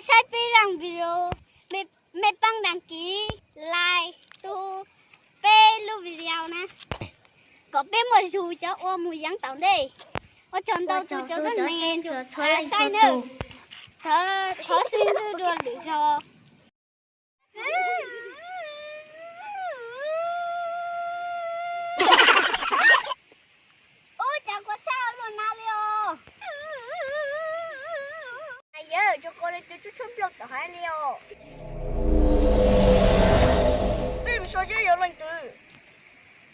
Saib peb zaj video, mej pab đăng ký, like, tu peb lub video na, kom peb muaj zug cov ua mus yeev tom ntej. Ua tsaug ntau tus cov tub neeg saib nawb. Thov sib ntsib dua lwm zaus. Ub, cas kua txhab luaj na li os. Yawg, tso kua li tus tsub tshuab nplooj tom haiv li os. Peb mus so seb yog leej twg.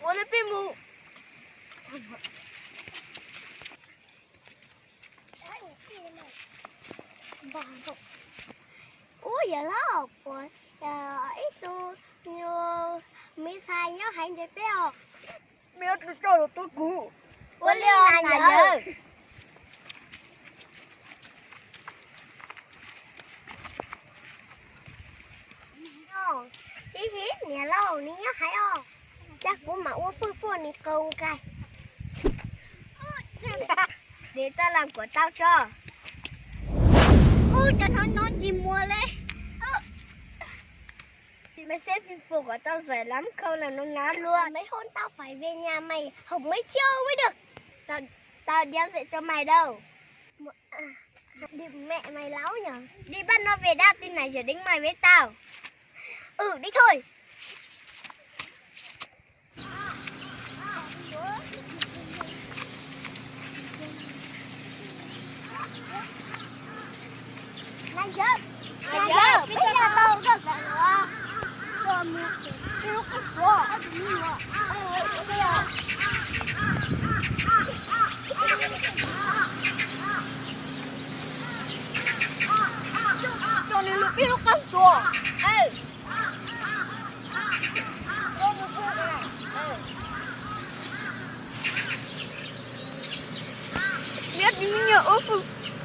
Ua li peb mus. Ub, yawg laus, puas ib tug me ntxhais nyob haiv ntawd teb os? Mej ob tug coj los tuav kuv. Ua li na yawg. Hib hib, niam laus, neb nyob haiv os? Cas kuv mam ua fwj fuaj nws qau nkaus. Nws tau lam kuam tau tso. Ub, cov no no tsis muaj li. Mej xeb Facebook kom tau Zais Lab Khau los no na luag. Mej hu tau phải về nhà mày học mấy chiêu mới được. Tao đéo dạy cho mày đâu. Đi mẹ mày láo nhở. Đi bắt nó về đao tin này giờ đánh mày với tao. Ừ, đi thôi. Coj nws lub pib lub qab tsuas. Nyob tus me nyuam ua fwj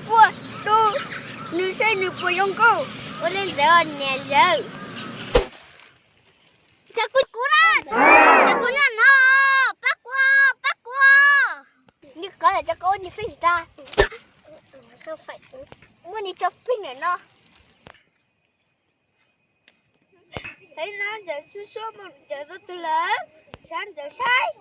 fuaj rau nws seb nws puas zoo nkauj. Ua li ntawd niam yawg. Cas kuv, kuv na, cas kuv nyob no, pab kuv, pab kuv. Nws kov lawm, cas koj ua nws fij tag. Muab nws tso plig ntawm no. Thaum no Ntxawm tsuj suab mus Ntxawm tus lawm, sab Ntxawm saib.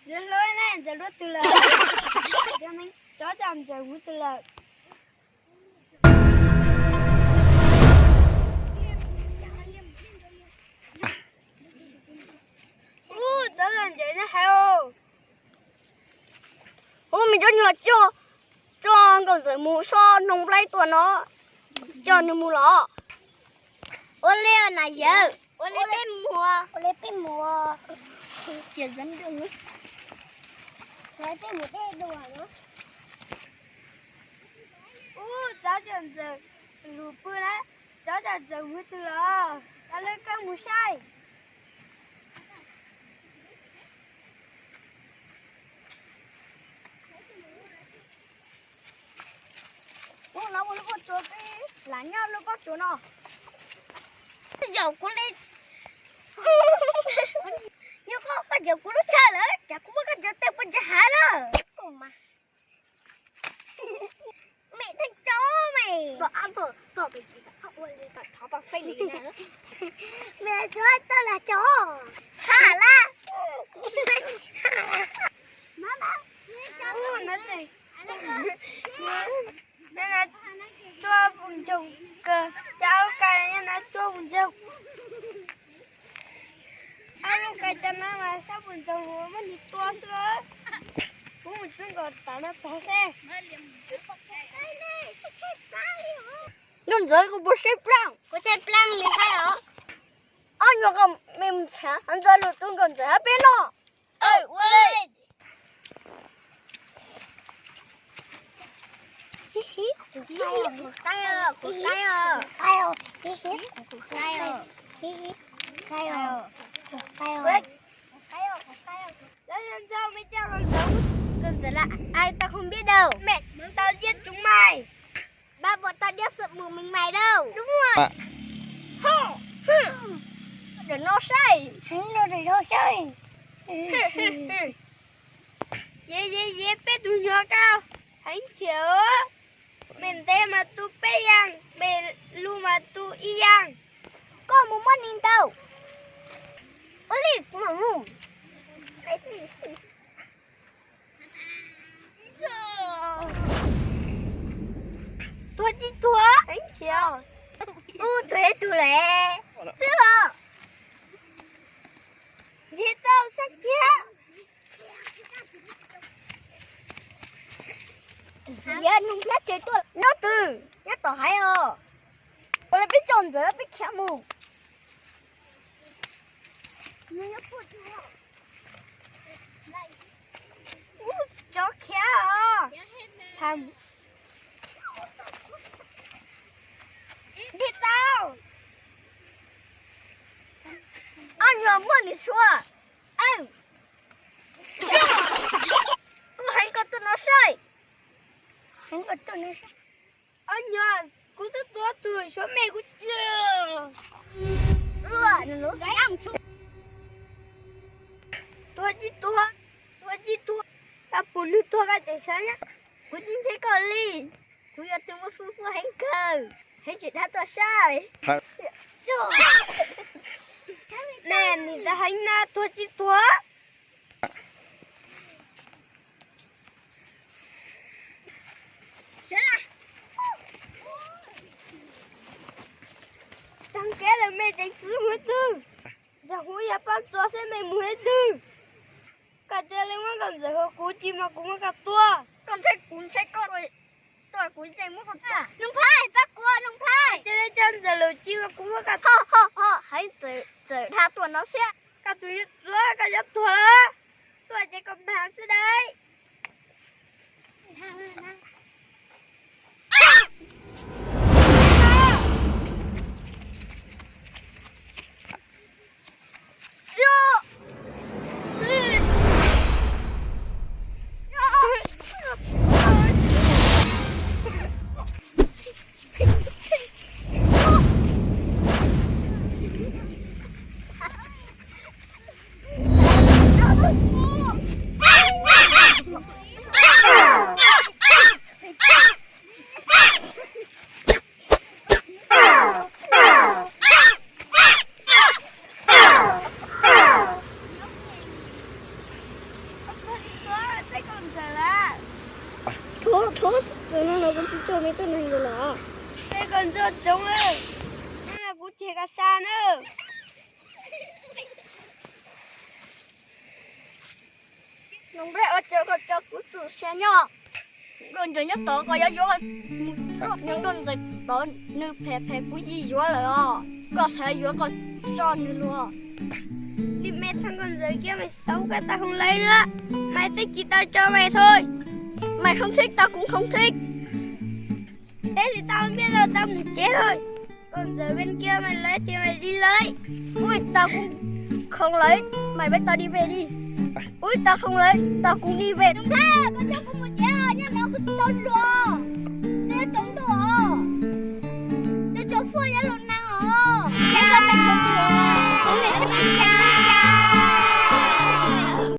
Ntxawm hlob ne, Ntxawm luaj tus lawm. Cov cov Ntxawm mus tus lawm. Ub, cov Ntxawm ne hais os. Ub, me cov nyuam coj, coj nkauj Ntxawm mus so noog nplaib tuaj no, coj nws mus los. Ua li na yawg, ua li peb mus, ua li peb mus. Cia zab nrog, ua li peb mus dej dua no. Ub, cov cov Ntxawm lus pw na, cov cov Ntxawm mus twg los, cov lawv koj mus saib. Ub, no mus lub pob tsuas peb lam nyob lub pob tsuas no. Yaum kuv li. Yog koj, koj yaum kuv lub chaw lawm, cas kuv muab koj cov tej puas ntse hav lawm. Mẹ thằng chó mày. Mẹ cho hết tao là chó. Hả la. Má má. Ub, no ces, no na, tuaj pum ntsoog kawg, cov lub kais no na tuaj pum ntsoog. Ob lub kais cov no mas sab pum ntsoog los muab nws tua xwb. Kuv mus txog nkaus tav no tog seb. Nkauj Ntxawm, koj puas saib plaaj? Kuv saib plaaj li hais os. Ob nyuag koj me mus tshav, Ntxawm lug tus Nkauj Ntxawm hab peb no. Ua li. Nkauj Ntxawm, mày cho Nkauj Ntxawm, Nkauj Ntxawm là ai tao không biết đâu. Mẹ, tao giết chúng mày. Ba, bọn tao giết sự một mình mày đâu. Đúng rồi. Đừng nói sai. Đừng nói sai. Ye ye peb tug nyuag kab heev thiab. Mem ntev mas tu peb yaam, mem lug mas tu ib yaam. Koj mus muab ni ntau. Ua li kuv mam mus. Tuag tsis tuag heev thiab. Ub, tuag ib tug lawm. Xwb os. Ntshe tau sab kiag. Yog nug nyob tsev tuaj nyob twg, nyob tom haiv os. Ua li peb coj Ntxawm peb khiav mus. Cov khiav os. Nti tau. Ob nyuag muaj nws xua. Kuv heev koj tuaj no saib. Heev koj tuaj no saib. Ob nyuag, kuv twb tua tug suav me kuv. Tuag tsis tuag, tuag tsis tuag. Tau pum nws tuag koj tseem saib na. Kuv tsis ntshai koj li. Kuv yog tus muaj fwj fwj heev kawg, heev tsis dab tuaj saib. Ne nws xav heev na, tuag tsis tuag. Tag kev lawm mej tseem txwv mus twg? Ntxawg Huv yog pab txua xwb mej mus twg? Koj cia li muab koj Ntxawg Huv kuv tsis mas kuv muab koj tua. Koj ntshai kuv ntshai koj, tua kuv yeej muab koj tua. Noog Phaib, pab kuv Noog Phaib. Cia li coj Ntxawg Lwm tsis mas kuv muab koj tua. Heev txawm dhau tuaj no siab. Koj tus yuav txuav koj yuav tuag lawm. Tuaj ces koj mag xwb dai. Thov, thov, no los kuv tsis coj mej tuaj nug Ntxawg los. Mej koj ntxuag tsoov, no los kuv ceg koj sa na. Noog Phaib, ua tsaug koj tso kuv txuj sia nyob. Nkauj Ntxawm nyob tod koj yuav yuav mus txog nkauj Ntxawm tod nws phem phem kuv yeej yuav lawm os. Koj xav yuav koj tso nws luag. Li mej txhaj nkauj Ntxawm kiag mej xauv koj tau khoom lawv lawm, mej twb tsis tau tso mej tho. Mej khoom thib tau kuv khoom thib. Teb tsis tau npiaj tau tau mus tsev lawm. Nkauj Ntxawm ven kiag mej lawv ces mej li lawv. Kuv tau kuv khoom lawv, mej peb tau di ve li. Kuv tau khoom lawv tau kuv di ve. Noog Phaib, koj coj kuv mus tsev, nyob no kuv tsis tau luag.